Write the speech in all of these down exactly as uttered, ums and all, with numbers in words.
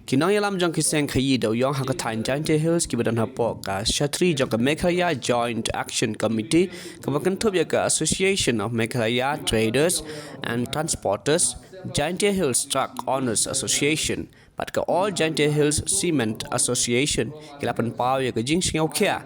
Ki nongïalam jong ki seng khaïi dewïong ha ka thaiñ Jaintia Hills kiba don hapoh ka shatri jong ka Meghalaya Joint Action Committee kaba kynthup ïa ka Association of Meghalaya Traders and Transporters, Jaintia Hills Truck Owners Association bad ka All Jaintia Hills Cement Association ki la pynpaw ïa ka jingsngewkhia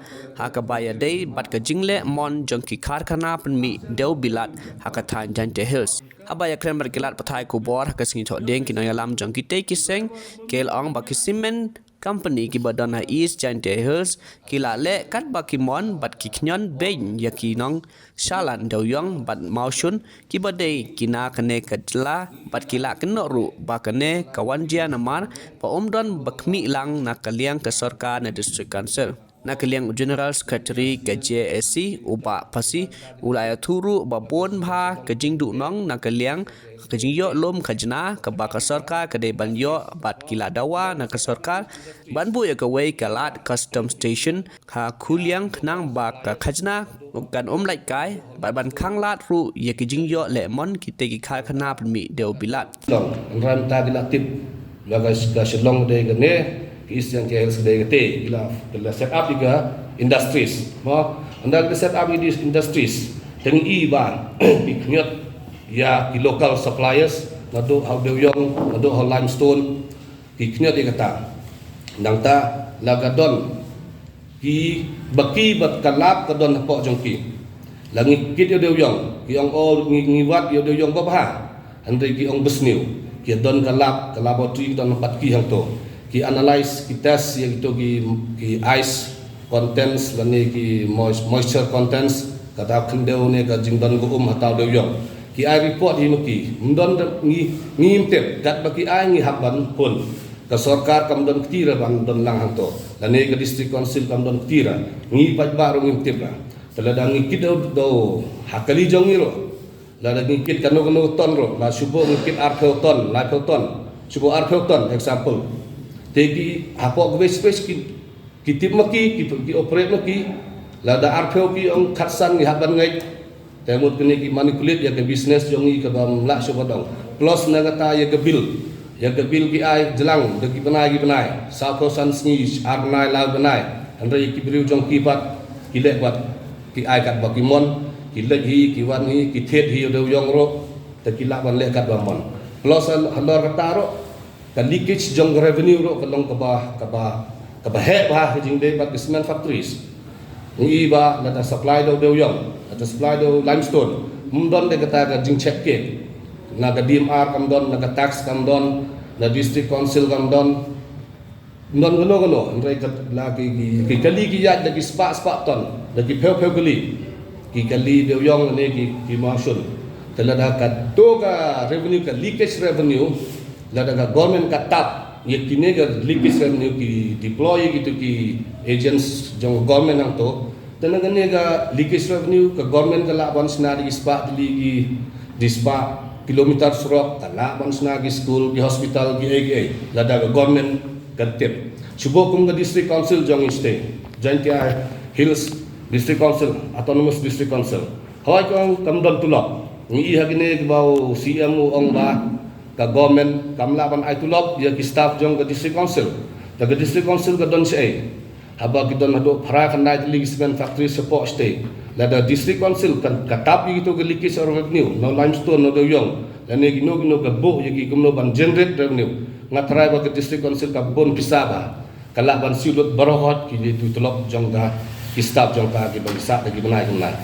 ha kaba ïadei bad ka jingleh mon jong ki karkhana pynmih dew bilat ha ka thaiñ Jaintia Hills. Haba ïakren bad ki lad pathai khubor ha ka sngi Thohdieng, ki nongïalam jong kitei ki seng ki la ong ba ki cement company kiba don ha East Jaintia Hills ki la leh katba ki mon bad ki khñiot beiñ ïa ki nongshalan dewïong bad mawshun kiba dei ki na kane ka jylla, bad ki la kynnoh ruh ba kane ka wan jia namar ba ym don ba khmih lang na ka liang ka sorkar ne District Council. Na ka liang u General Secretary ka J A C, u Bah Phasi, u la ïathuh ruh ba bun bha ka jingduhnong na ka liang ka jingïoh lum khajna kaba ka sorkar ka dei ban ïoh, bad ki la dawa na ka sorkar ban buh ïa kawei ka Lad Custom Station ha Khuliang khnang ba ka khajna kan ym lait kai bad ban khanglad ruh ïa ki jingïoh leh mon kitei ki karkhana pynmih dew bilat. Long, hynrei mynta ki la tip ba ka, ka Shillong dei kane, ka East Jaintia Hills dei kate, ki la, ki la set up ïa ka industries. Mo, hynda ki la set up ïa ki industries, te ngi i ba ki khñiot ïa ki local suppliers, naduh ha u dewïong, naduh ha u limestone, ki khñiot ïa kata. Nangta la ka don kiba ki bad ka lap ka don hapoh jong ki. La ngi kit ïa u dewïong, ki ong, o, ngi, ngi wad ïa u dewïong babha. Hynrei ki ong bsniew. Ki don ka lap, ka laboratory ka don bad ki hangto. Ki analyse, ki test ïa kito ki, ki ice contents lane ki mois-, moisture contents, kata khyndew ne ka jingdon ka um ha uta u dewïong. Ki ai report hi ma ki. Ym don da ngi, ngim tip, katba ki ai ngi hap ban hun. Ka sorkar kam don kti re ban don lang hangto. Lane ka District Council kam don kti re. Ngi paidbah ruh ngim tip re. Te lada ngi kit da u, da u ha kali jong ngi ruh. Lada ngi kit kano kano ton ruh. La shu bun ngi kit arphew ton, laiphew ton. Shu bun arphew ton, example. Te ki hapoh ka waste space ki, ki tip ma ki, ki, ki operate ma ki. Lada arphew ki ong khatsan ngi hap ban ngeit. Te mut kine ki manipulate ïa ka business jong ngi kaba ym lah shuh ban ong. Plus na kata ïa ka bill. Ïa ka bill ki ai jlang da ki bnai ki bnai. Sawphew san sngi, ar bnai, laiphew bnai. Hynrei ki briew jong ki pat ki leh pat ki ai katba ki mon, ki leit hi, ki wan hi, ki thied hi u dewïong ruh. Te ki lah ban leh katba mon. Plus hal-, halor kata ruh ka leakage jong ka revenue ruh ka long kaba, kaba, kaba heh bha ha ka jingdei bad ka cement factories. Ngi i ba lada supply da u dewïong, lada supply da u limestone, ym don de kata ka jingcheck ke. Na ka D M R kam don, na ka tax kam don, na District Council kam don. Ym don kano kano, hynrei ka la ki, ki, ki kali ki ïaid da ki spah spah ton, da ki phew phew kali. Ki kali dewïong ne ki, ki mawshun. Te lada kato ka revenue, ka leakage revenue, lada ka government ka tap ïa kine ka leakage revenue, ki deploy ïa kito ki agents jong government hangto. Te na kane ka leakage revenue ka government ka lah ban shna da ki spah tylli ki, da ki spah kilometer surok, ka lah ban shna ki school, ki hospital, ki ei ki ei. Lada ka government ka tip. Shu bun kum ka District Council jong ngi shatei, Jaintia Hills District Council, Autonomous District Council. Hooid, ka ong kam don tulop. Ngi i ha kine kiba u C M u ong ba ka government kam lah ban ai tulop ïa ki staff jong ka District Council. Te ka District Council ka don shaei? Haba ki don haduh phra khyndai tylli ki cement factory shapoh shatei. Lada District Council kan ka tap ïa kito ki leakage of revenue, na u limestone, na u dewïong, lane kino kino ka buh ïa ki kumno ban generate revenue. Nga tharai ba ka District Council ka bun pisa ba ka lah ban siew lut baroh hot ki, ïa ki tulop jong ka, ki staff jong ka, kiba ki sah da ki bnai ki bnai.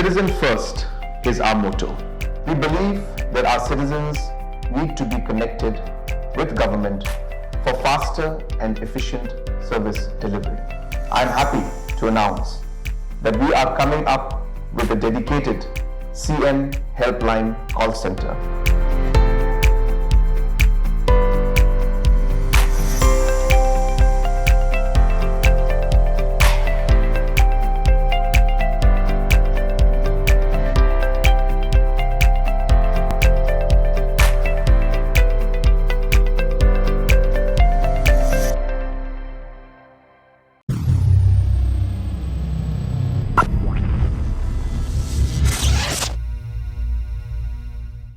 Citizen first is our motto. We believe that our citizens need to be connected with government for faster and efficient service delivery. I am happy to announce that we are coming up with a dedicated C M Helpline call center.